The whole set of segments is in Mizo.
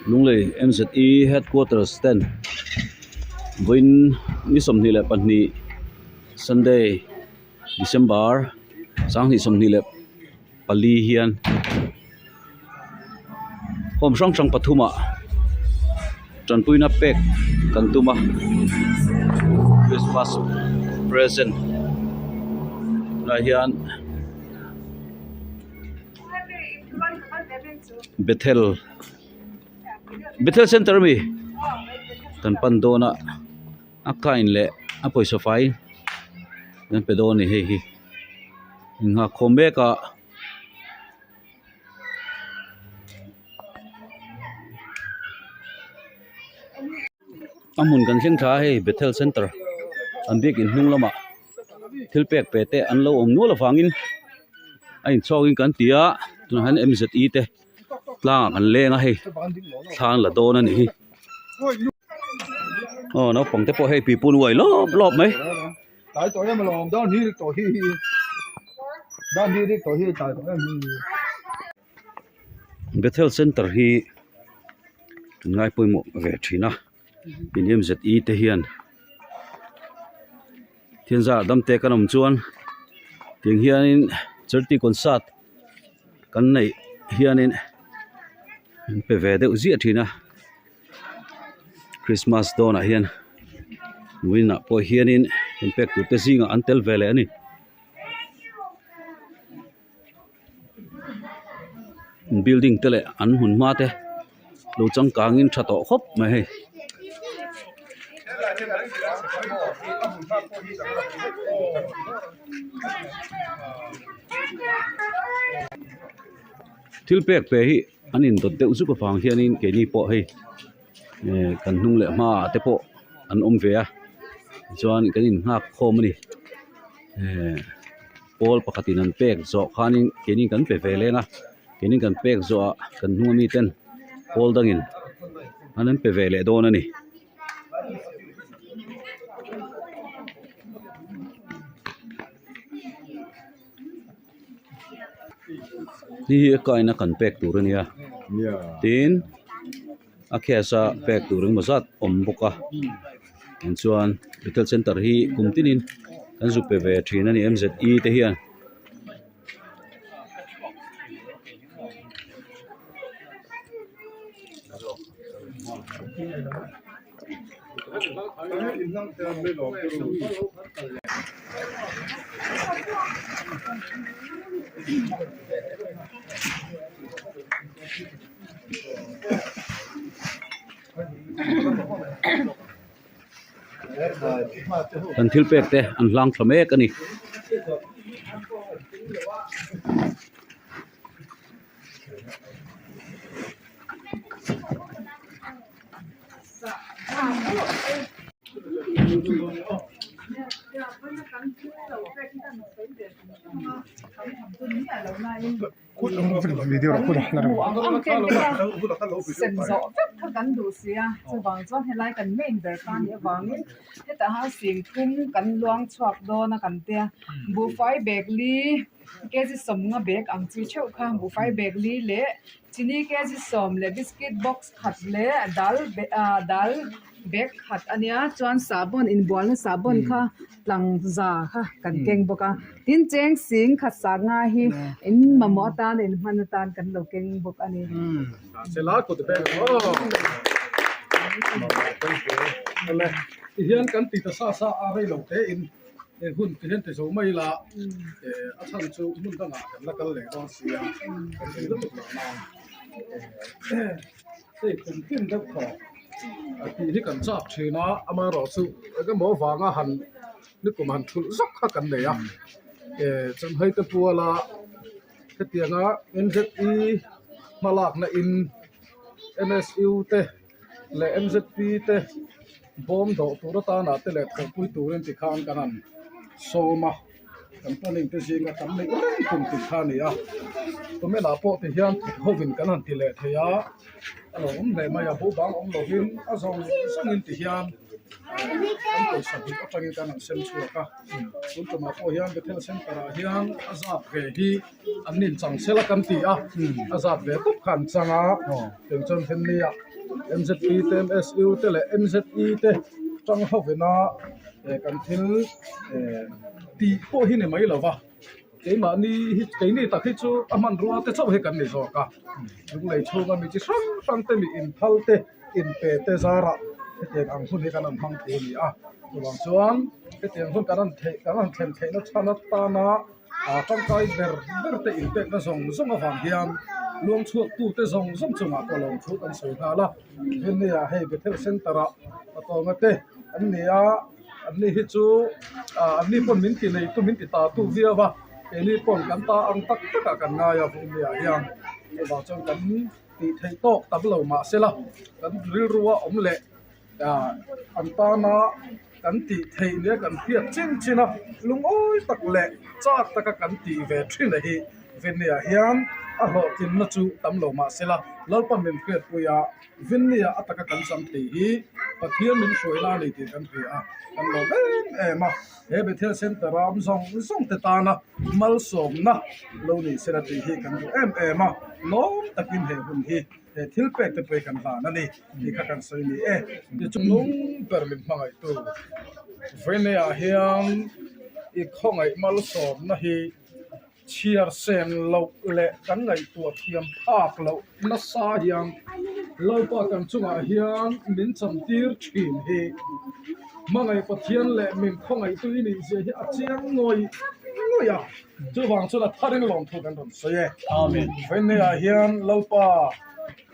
Lunglei M_Z_E headquarters ten vawiin ni 22 Sunday December 2024 hian home hrang hrang pathumah tanpuina pek kan tum a Christmas present tunah hian Bethel Bethel center ami kan pan dawn a a kain leh a pawisa fai an pe dawn a ni hei hi innghak khawm mek a. A hmun kan thleng thla a hei Bethel center an biakin hnung lamah thil pek pe te an lo awm nual avangin a inchhawkin kan ti a tunah hian M Z E te tlangah kan leng a hei thla an la dawn a nih hi aw naupang te pawh hei pipu an uai lawp lawp mai. Bethel center hi kan ngai pawimawh ve thin a in M Z E te hian thian zah dam te kan awm chuan tiang hianin charity concert kan neih hianin an pe ve deuh ziah thin a Christmas dawnah hian vawiinah pawh hianin an pek tur te zingah an tel ve leh a ni. Building te leh an hmun hma te lo changkangin tha tawh khawp mai hei. Thil pek pe hi an indawt deuh zuk avang hianin keini pawh hei eh kan hnung leh hmaah te pawh an awm ve a tichuan kan innghak khawm a ni eh. Pawl pakhatin an pek zawh khanin keini kan pe ve leng a keini kan pek zawhah kan hnung ami ten pawl dangin an an pe ve leh dawn a ni. Hei hi a kaina kan pek tur a nia tin a cash a pek tur engemaw zat awm bawk a chuan retail center hi kum tinin kan zuk pe ve thin a ni M_Z_E te hian. Kan thil pek te an hlang thla mek a ni. Sem zawh vek kha kan duh si a chuvang chuan helai kan main ber kha a nih avangin hetah hian singthum kan luang chhuak dawn a kan tia buhfai bag li kg sawmnga bag ang chi theuh kha buhfai bag li leh chini kg sawm leh biscuit box khat leh dal ah dal bag khat a nia chuan sahbawn inbualna sahbawn kha tlangza kha kan keng bawk a tin cheng sing khat sah nga hi in mamawh atan in hman atan kan lo keng bawk a ni. Tihian kan ti ta sa sa a rei lo te in hun tihian ti zo mai ila a chhan chu hmun dangah kan la kal leh dawn sia kan ti lutuk lo nan hei kum tin deuh tawh a tih hi kan chak thin a amaherawhchu engemaw vanga han nikum han thulh zawk kha kan nei a chanhai te puala hetianga N_Z_E hmalakna in M_S_U te leh M_Z_P te bawm dawh tur atana te leh thawhpui turin tikhan kan han sawm a. Kan planning te zinga tam neih reng tum tih kha a ni a, tumelah pawh ti hian hovin kan han ti leh thei a, a lo awm hle mai a, bubang awm lovin a zawng zawngin ti hian. Kan pawisa hmuh atangin kan han sem chhuak a, tun tumah pawh hian Bethel Centre ah hian a zat ve hi an inchang sela kan ti a, a zat ve tawp kha an chang a, tiang chuan Henley-ah M_Z_P te M_S_U te leh M_Z_E te tang hovina kan thil tih pawh hi ni mai lo va. Keimahni hi keini tak hi chu a hmanrua te chauh hi kan ni zawk a, lunglei chhunga mi chi hrang hrang te mi inphal te inpe te zarah hetiang ang hun hi kan rawn hmang thei a ni a, chuvang chuan hetiang hun kan rawn theih kan rawn thlen theihna chhan atana ah tangkai ber ber te inpekna zawng zawng avang hian luang chhuak tute zawng zawng chungah pawh lawmthu kan sawi nghal a, Venia hei Bethel Centre ah patawnga te an ni a. Anni hi chu ah anni pawn min ti neitu min ti ta tu viau a, keini pawn kan ta ang tak takah kan ngai a Vumia hian chuvang chuan kan tih theih tawk tam lo mah sela kan rilrua awm leh ah an tana kan tih theih nia kan hriat chin chin a lungawi tak leh chak taka kan tih ve thin a hi Venia hian a hlawhtlinna chu tam lo mah sela Lalpa min hriatpui a. Vinnia a taka kan cham thei hi Pathian min hruai la a ni tih kan hria a, kan lawm em em a. He Bethel Centre a awm zawng zawng te tana malsawmna lo ni sela tih hi kan duh em em a, lawm takin he hun hi he thil pek te pawh hi kan hlan a ni tih kha kan sawi ni e. Tichuan lung ber min hmangaihtu Vinnia hian i khawngaih malsawmna hi Chhiar sen loh leh kan ngaihtuah thiam phak loh nasa hian Lalpa kan chungah hian min chamtir thin hi hmangaih Pathian leh min khawngaihtu i nih zia hi a chiang ngawih ngawih a, chuvang chuan a tharin lawmthu kan rawn sawi e. Amen. Vawiinah hian Lalpa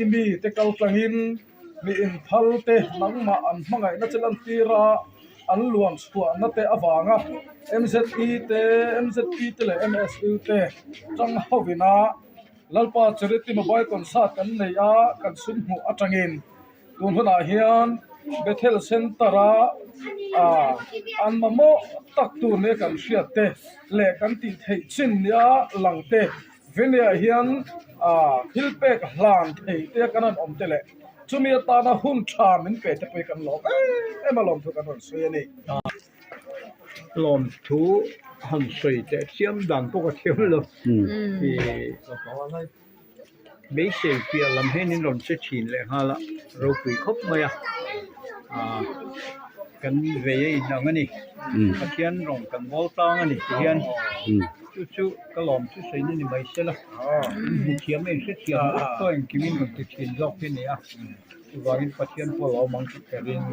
i mite kal tlangin mi inphal te nangmah an hmangaihna che lantir a, an luan chhuahna te avanga MZE te, MZP te leh MSU te tang hovina Lalpa Charity Mobile Concert kan nei a, kan sum hmuh atangin tun hunah hian Bethel Centre-a ah an mamawh tak tur nia kan hriat te leh kan tih theih chin nia lang te Venia hian ah thil pek hlan thei te kan rawn awm te leh Chumi atana hun tha min pe te pawh hi kan lawm em em a lawmthu kan rawn sawi a ni. Lawmthu han sawi teh chiam dan pawh ka thiam lo. Beisei piah lam hian in rawn che thin leh nghal a, ropui khawp mai a, kan vei a inang a ni. Pathian rawng kan bawl tlang a ni ti hian chu chu ka lawmthu sawi na ni mai se la. Hmu thiam a inhrethiam vek tawh engkim in rawn ti thin zawk hi a ni a, chuvangin Pathian pawh a lo awm ang tih ka ring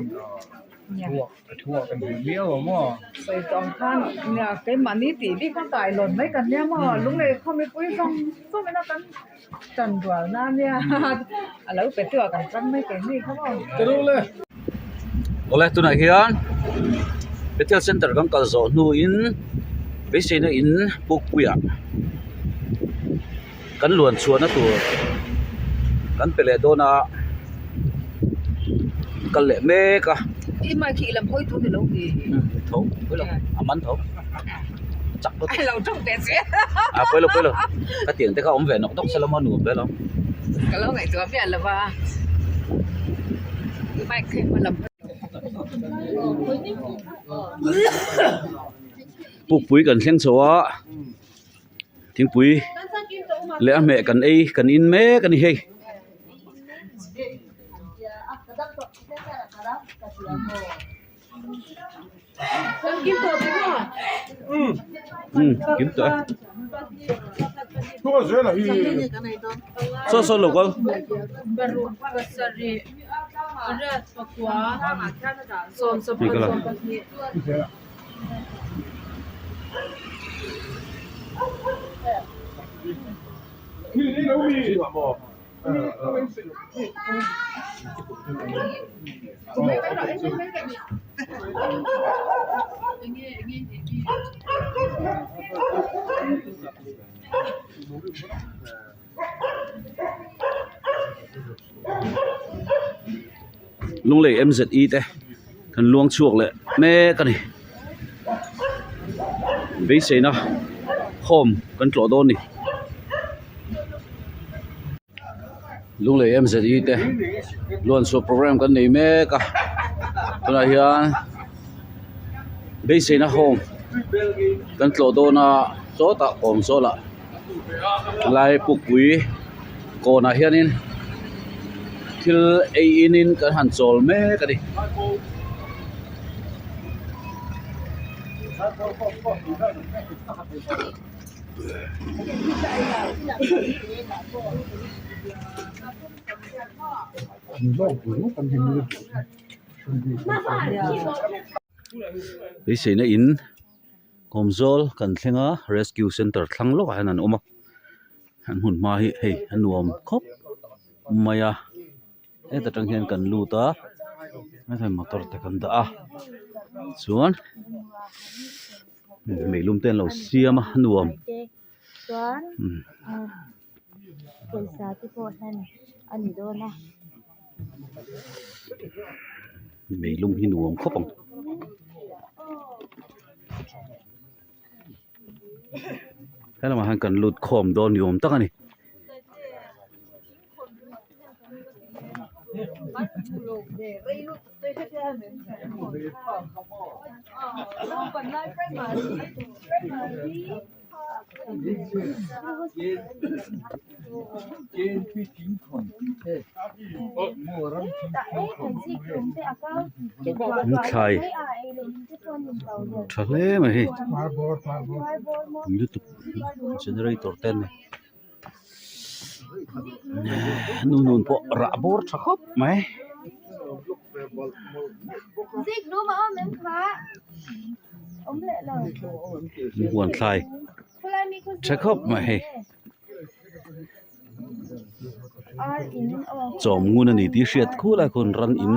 thuak a thuak kan hmu miau a maw. Sawi tawh ang khan nia keimahni tih bik a kai lawn mai kan nia maw lunglei khaw mipui zawng zawng ina kan tan rual na nia a lo pe tu ah kan tang mai keini kha maw. Awle tunah hian Bethel Centre kan kal zawh hnuin beiseina in pukpuiah kan luan chhuahna tur kan pe leh dawn a kal leh mek a tho a man tho chak a pawi lo pawi lo ka tiang te kha awm ve nawk nawk se la maw nuam ve lo. Pukpui kan thleng chho a thingpui leh a hmeh kan ei kan in mek a ni hei. Kim tawh e. Saw saw lo kal. Lunglei MZE te kan luang chhuak leh mek a ni beiseina home kan tlawh dawn a ni. Lunglei MZE te luan chhuah program kan nei mek a. Tunah hian beiseina home kan tlawh dawn a sawtah kawm zawlah lai pukpui kawnah hianin thil ei in kan han chawl mek a ni. Beiseina in kawmzawl kan thleng a rescue center thlang lawkah hian an awm a an hmun hma hi hei a nuam khawp mai a heta tang hian kan lut a heta motor te kan dah a chuan meilum te an lo siam a a nuam. Pawisa te pawh hlan a ni dawn a. Meilum hi nuam khawp ang. Helamah hian kan lut khawm dawn ni awm tak a ni. Thlai tha hle mai hei lutuk generator te an nei nu nun pawh rah bawr tha khawp mai. Huan thlai tha khawp mai hei chawm ngun a ni tih hriat khul a khawn ran in.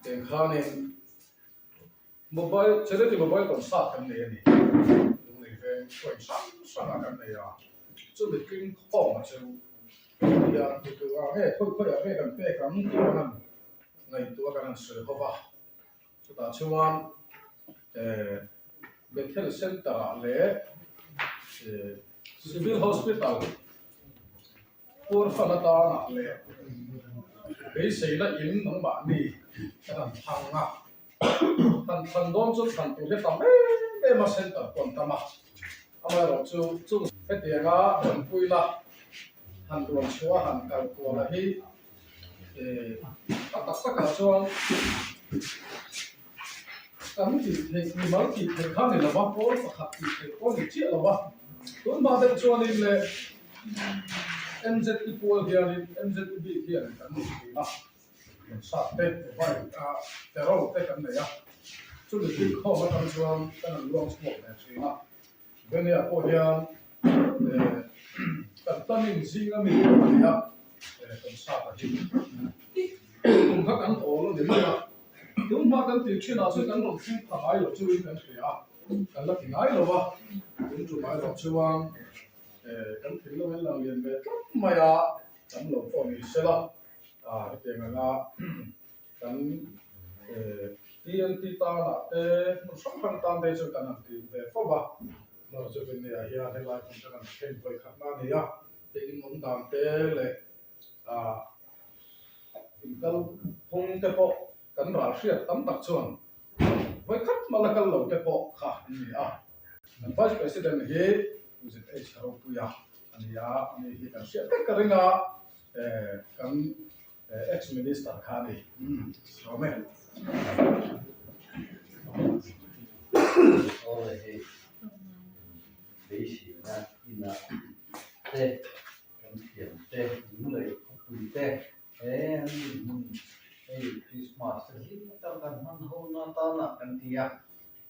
Eng khanin mobile charity mobile concert kan nei a ni. Lunglei veng point hrang hrangah kan nei a, chumi tling khawm chu hian tutu ah nge khawi khawi ah nge kan pek ang tih kan han ngaihtuah kan han sawi ho va. Chutah chuan Bethel Centre ah leh Civil Hospital Purfan atanah leh beiseina in nangmahni kan han thlang a, han thlan dawn chu thlan tur hi tam em em a center pawh an tam a, amaherawhchu chung hetianga tanpuina han duan chhuah a han kal kual a hi A tak takah chuan kan tih theih mimal tih theih kha ni lova, pawl pakhat tih theih pawh ni chiah lova. Tun hma deuh chuanin leh MZE pual hianin MZE bik hian kan ni thin a, sap te, vai a te ro te kan nei a, chumi thil khawm atang chuan kan han luang chhuak ve thin a. Venia pawh hian kan tanin zinga mi pawh a ni a, kan sap a hi kum kha kan awl a ni mai a, tun hma kan tih thinah chuan kan rawn thleng pha ngai lo chuin kan hria a, kan la ti ngai lo a, tun tumah erawh chuan kan thinlung in lang lian ve tlat mai a, tam lo pawh ni sela hetiang anga Kan TNT tanah te hmun hrang hrang tan te chu kan han ti ve fo va, Lord Jubilee-ah hian helai hmun te kan thleng vawi khatna a ni a, hei in awm dan te leh inkal phung te pawh kan ral hriat tam tak chuan vawi khat hma la kal lo te pawh kha an ni a. Kan Vice President hi Pu ZH Ropuia a ni a, ani hi kan hriat vek ka ring a, kan Ex minister kha a ni sawm e. Awle hei beiseina inah te kan thiam te, lunglei khawpui te. He an dinhmun hei Christmas te hlim tak kan hman ho na atana kan ti a,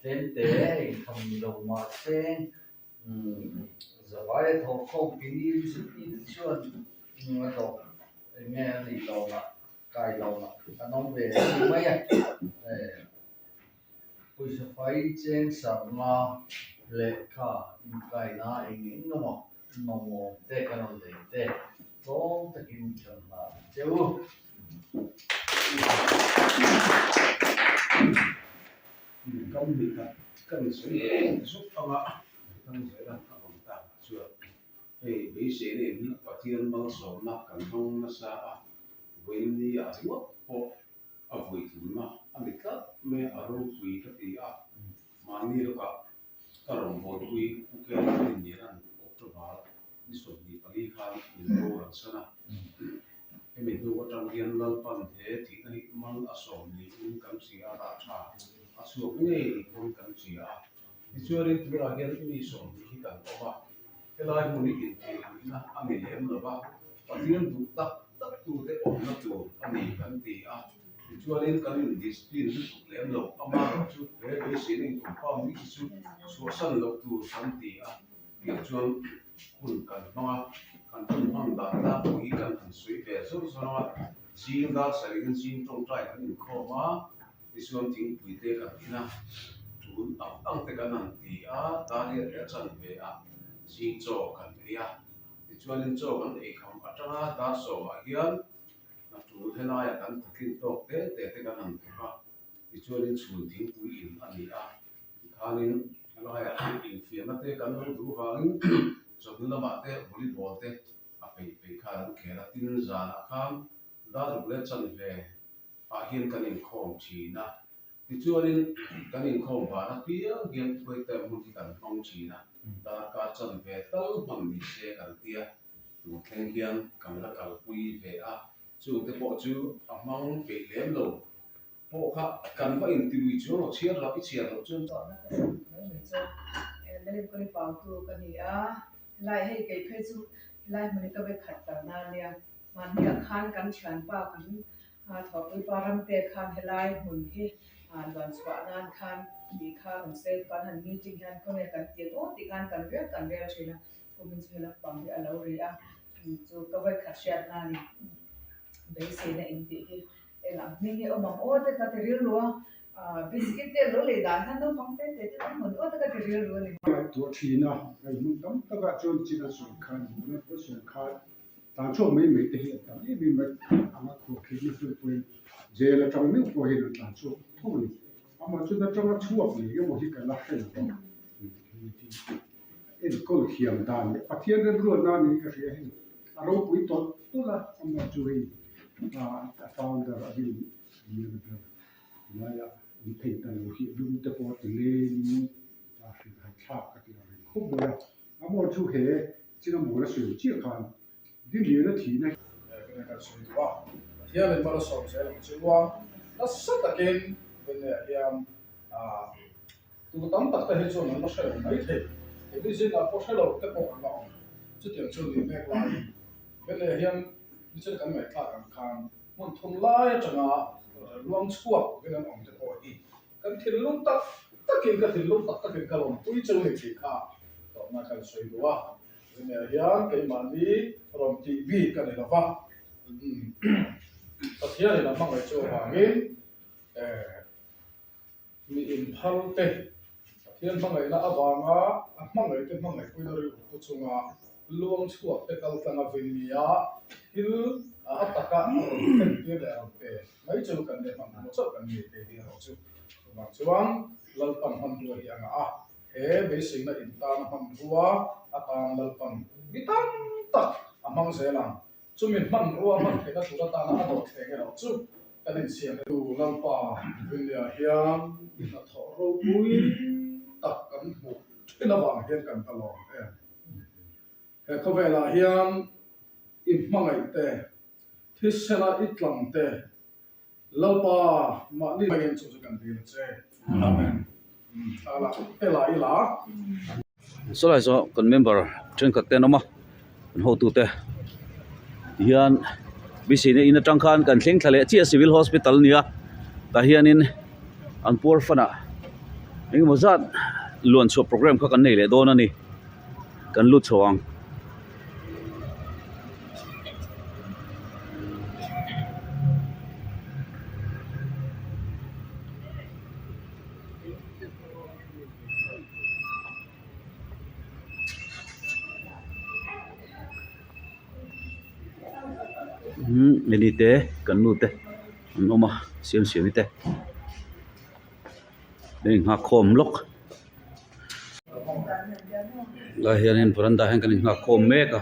tlem te engtham ni lo mahse umm zavai a thawh khawm kini zut in chuan a hlawh eng nge a nih loh lah kai loh lah kan awm ve a ni mai a, pawisa fai cheng sarhna lehkha inkaina eng eng emaw Mamawm te kan rawn lei te tlawm takin kan hlan che u. Kam ni khat kan sawi leh zuk anga kan zela a awm tak chuan hei beiseina in hi Pathian malsawmna kan hmang nasa a, vawiin ah ringawt pawh a vawi thumna a ni tlat mai a, a ropui ka ti a, mahni lawkah Ka rawngbawlpui Pu Kelvin Niran October ni 24 khan min boral san a. Hemi hnu atang hian Lalpan he thihna hi mal a sawm niin kan hria a, rah tha a chhuak ngei ni pawn kan hria a. Tichuanin tunah hian mi 20 hi kan awm a, helai hmun hi intheiluihna a ni lem lo va, Pathian duh tak tak tute awmna tur a ni kan ti a. Tichuanin kan in discipline lutuk lem lo, amaherawh chu he beiseina in compound hi chu chhuahsan loh tur kan ti a tih chuan hun kan hmang a, kan hun hmang dan tlangpui hi kan han sawi ve zawr zawr ang a, zing dar sarih in zing tawngtai kan inkhawm a, tichuan thingpui te kan in a, tul ang ang te kan han ti a, dar riat leh a chanve ah zing chaw kan ei a, tichuanin chaw kan eikham atanga dar sawmah hian A tul helaiah kan thatlin tawk te te te kan han thawk a, tichuanin chhun thingpui in a ni a, tikhanin helaiah infiamna te kan lo duh vangin chawhnu lamah te volleyball te a peih peih khan an khel a, tin zanah khan daruk leh chanve ah hian kan inkhawm thin a, tichuanin kan inkhawm van apiang hian khuaite hmun hi kan hmang thin a, darkar chanve tal hman ni se kan tia. Tun thleng hian kan la kalpui ve a, chungte pawh chu a hmang peih lem lo pawh kha kan va inti lui chuang lo, chhiar loh i chhiar loh chuan. Tawhna ka hrilh mai mai chu Lalin Kawli Pautu ka ni a, helai hei kei phei chu helai hmun hi ka ve khat kalna a nia, mahniah khan kan thianpa kan thawhpuipa Ramte khan helai hmun hi luan chhuah nan khan tih kha rawn sawi a, kan han meeting hian khawnge kan ti ang aw tih khan kan rel kan rel thin a. Kumin chu helak pang hi a lo ri a, chu ka vawi khat hriatna a ni. Beiseina in tih hi eng ang hming hi awm ang aw te ka ti rilru a, biscuit te lo lei dan khan naupang te te te an hawn aw te ka ti rilru a ni. Ngaihtuah thin a, hei hmun tam takah chuan chin a sawi khan, hmun a sawi khan tan chhuak mai mai te hi a tam em em a, anga khuahkhirhna hnu pawhin jail atang meuh pawh hian an tlan chhuak tho a ni. Amah chuan atanga chhuak ngei emaw hi ka la hre lo a. Enkawl thiam dan leh Pathian remruatna a niin ka hria hei a ropui tawlh tawlh a, amah chu hei a founder a rin lian ber laia awm thei ta lo hi lung te pawh a ti lengin a hrilhhai thlak ka tih ang reng khawp mai a, amah chu he Chinamawla sawi chiah khan Dinlian a thihna hi. Kan kan sawi duh a, Pathianin mal a sawm zel ang chu a, nasa takin Vinaya hian tu tam tak te hi chuan an la hre lo mai thei, keini zingah pawh hre lo te pawh an la awm, chutiang chu ni mek laiin Vinaya hian nichina kan ngaihthlak ang khan hmun thum lai atanga luang chhuak vin an awm te pawh hi kan thinlung tak takin ka thinlung tak takin ka lawmpui chu ni tih kha tawpna kan sawi duh a. Tunah hian keimahni rawn tih bik a ni lo va, Pathianin a hmangaih chu avangin mi inphal te, Pathian hmangaihna avanga a hmangaihte hmangaihpuina rilru pu chunga luang chhuak te kal tlang a vin nia thil a taka a rawn thlen tir leh a rawn pe mai chu kan leh hmanhmawh chauh kan ni tih hi erawh chu chuvang chuan Lalpan hmanrua hi a ngah a. He beiseina intana hmanrua atan Lalpan mi tam tak a hmang zel ang. Chumi hmanrua hman theihna tur atana a dawhthleng erawh chu kan insiam e. Tu Lalpa Vinlea hian i hnathawh ropui tak kan hmuh thin avang hian kan va lawm em. He khawvelah hian i hmangaih te, thisena i tlang te, Lalpa mahni hmangin chu chu kan dil a che. Amen. Thla ela ila. Sawlai saw kan member thenkhat te an awm a, kan hotute tihian. Beiseina in atang khan kan thleng thla leh chiah civil hospital a ni a tah hianin an puar fan ah engemaw zat luan chhuah programme kha kan nei leh dawn a ni kan lut chho ang. Umm mini te kan nu te an awm a siam siam te an inghak khawm lawk lai hianin veranda ah hian kan inghak khawm mek a.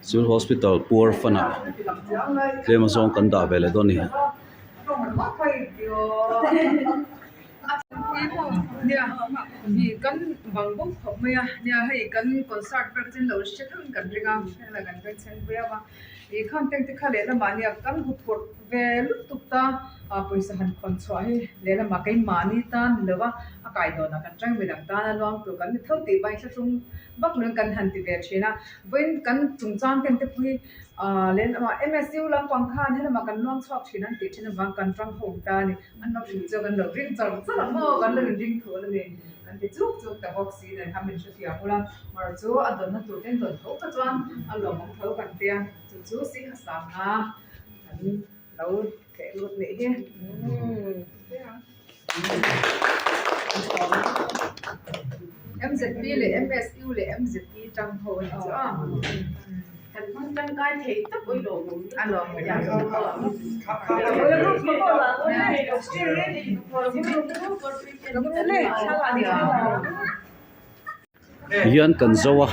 Civil hospital puar fan ah tlem azawng kan dah ve leh dawn a ni. Kan bang bawk khawp mai a nia hei kan concert vel chu lo hre theuhin kan ring a heng kan bengchheng viau a ih khang teng te kha lehlamah nia kan huphurh ve lutuk ta ah pawisa han khawn chhuah hi lehlamah keimahni tan ni lo va a kai dawnah kan tang midang tana luang tur kan ni tho tih vai thlahrung vak lovin kan han ti ve thin a vawiin kan chungchang ten te pawh hi ah lehlamah M_S_U lampang khan helamah kan luang chhuak thin an tih thin avang kan tang ho ta a ni. An lo hrilh chu kan lo ring char char ang maw, kan lo inring thul a ni. Kan ti chuk chuk ta bawk si nen kha min hrethiam ula, mar chu a dawnna tur ten dawn tho kha chuan a lawmawm tho kan tia, chu chu singha sanga kan lo theh lut nih hi. MZP leh MSU leh MZP tang ho a ni chu a. Kan hmang tangkai thei tak awih lawmawm A lawmawm. Hian kan zo a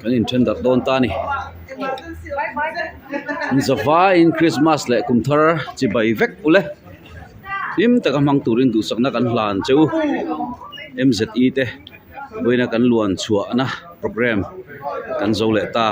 kan inthen darh dawn ta a ni zavaiin Christmas leh kum thar chibai vek ule hlim taka hmang turin duhsakna kan hlan che u M_Z_E te. Vawiina kan luan chhuahna programme kan zo leh ta.